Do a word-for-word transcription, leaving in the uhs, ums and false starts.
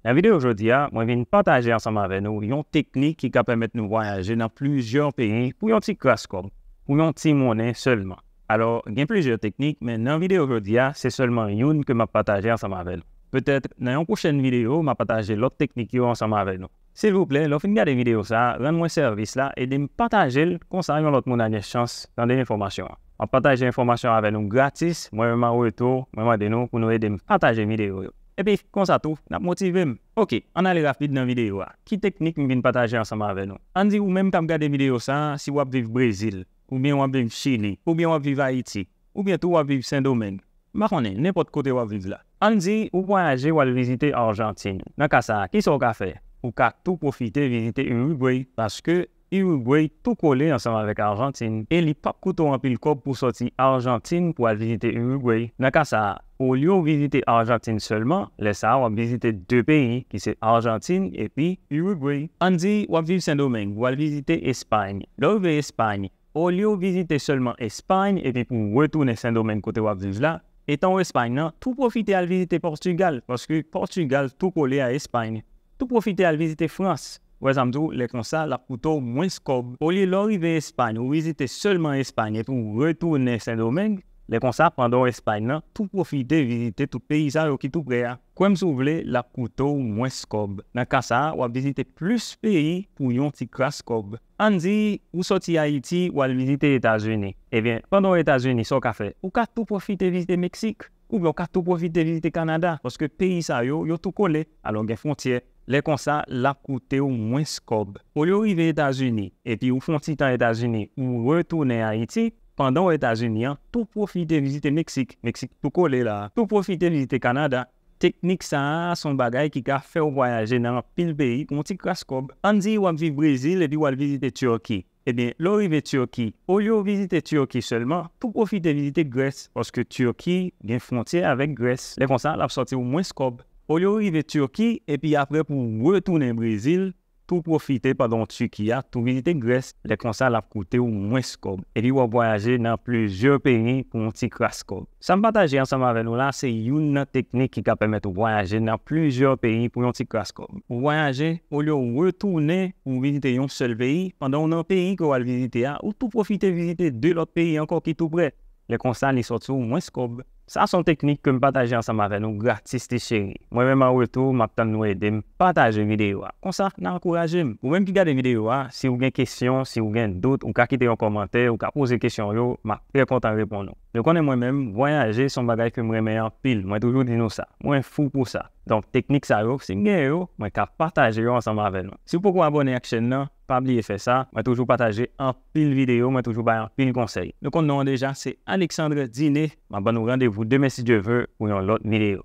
Nan videyo jodi a, mwen vin pataje ansanm avè nou yon teknik ki ka pèmèt nou vwayaje nan plizyè peyi pou yon ti kras kòb, pou yon ti monnen sèlman. Alò, gen plizyè teknik, men nan videyo jodi a, se sèlman youn ke m ap pataje ansanm avè nou. Petèt, nan yon pwochèn videyo, m ap pataje lòt teknik yo ansanm avè nou. Silvouplè, lè w fin gade videyo sa a, rann mwen sèvis la, ede m pataje l, konsa yon lòt moun a gen chans tande enfòmasyon an. M ap pataje enfòmasyon avè nou gratis, mwen menm an retou, mwen mande nou pou nou ede m pataje videyo yo. Epi, konsa tou, n ap motive m. Oke, ann ale rapid nan videyo a. Ki teknik m vin pataje ansanm avè nou? Ann di ou menm k ap gade videyo sa a, si w ap viv Brezil, oubyen w ap viv Chili, oubyen w ap viv Ayiti, oubyen tou w ap viv Sendomeng. M pa konnen, nenpòt kote w ap viv la. Ann di ou vwayaje w al vizite Ajantin. Nan ka sa a, kisa w ka fè? Ou ka tou pwofite vizite Uruguay, paske Uruguay tou kole ansanm avèk Ajantin, e li p ap koute w anpil kòb pou sòti Ajantin pou al vizite Uruguay. Nan ka sa a, olye w vizite Ajantin sèlman, lè sa a w ap vizite de peyi, ki se Ajantin epi Uruguay. Ann di w ap viv Sendomeng, w al vizite Espay. Lè w rive Espay, olye w vizite sèlman Espay epi pou w retounen Sendomeng kote w ap viv la, etan w Espay nan, tou pwofite al vizite Pòtigal, paske Pòtigal tou kole a Espay. Tou pwofite al vizite Frans. Ou wè sa m di w, lè konsa, l ap koute w mwens kòb. Olye lè w rive Espay, ou vizite sèlman Espay epi w retounen Sendomeng, lè konsa, pandan w Espay nan, tou pwofite vizite tout peyi sa yo ki tou prè a. Kwè m si w vle, l ap koute w mwens kòb. Nan ka sa a, w ap vizite plis peyi pou yon ti kras kòb. Ann di, ou sòti Ayiti, w al vizite Etazini. Ebyen, pandan w Etazini, sa w ka fè? Ou ka tou pwofite vizite Meksik. Oubyen w ka tou pwofite vizite Kanada, paske peyi sa yo, yo tou kole, alò gen fwontyè. Lè konsa, l ap koute w mwens kòb. Olye w rive Etazini, epi ou fè yon ti tan Etazini, ou retounen Ayiti, pandan w Etazini an, tou pwofite vizite Meksik. Meksik tou kole la. Tou pwofite vizite Kanada. Teknik sa a se yon bagay ki ka fè w vwayaje nan anpil peyi pou yon ti kras kòb. Ann di w ap viv Brezil epi w al vizite Tiki. Ebyen, lè w rive Tiki, olye w vizite Tiki sèlman, tou pwofite vizite Grès, paske Tiki gen fwontyè avèk Grès. Lè konsa, l ap sòti w mwens kòb. Olye w rive Tiki, epi apre pou w retounen Brezil, tou pwofite pandan w Tiki a, tou vizite Grès. Lè konsa, l ap koute w mwens kòb. Epi w ap vwayaje nan plizyè peyi pou yon ti kras kòb. Sa m pataje ansanm avè nou la, se youn nan teknik ki ka pèmèt ou vwayaje nan plizyè peyi pou yon ti kras kòb. Ou vwayaje, olye w retounen pou w vizite yon sèl peyi, pandan w nan peyi ke w al vizite a, ou tou pwofite vizite de lòt peyi ankò ki tou prè. Lè konsa, li sòti w mwens kòb. Sa se yon teknik ke m pataje ansanm avè nou gratis, ti cheri. Mwen menm an retou, m ap tann nou ede m pataje videyo a. Konsa, n a ankouraje m. Ou menm ki gade videyo a, si w gen kesyon, si w gen dout, ou ka kite yon kòmantè, ou ka poze kesyon yo, m ap trè kontan reponn ou. Nou konnen mwen menm, vwayaje se yon bagay ke m renmen anpil. Mwen toujou di nou sa. Mwen fou pou sa. Donk, teknik sa yo, si m gen yo, mwen ka pataje yo ansanm avè nou. Si w poko abòne ak chèn nan, pa bliye fè sa. Mwen toujou pataje anpil videyo, mwen toujou bay anpil konsèy. Nou konn non an deja, se Alexandre Diné. M ap ban nou randevou demen si Dye vle pou yon lòt videyo.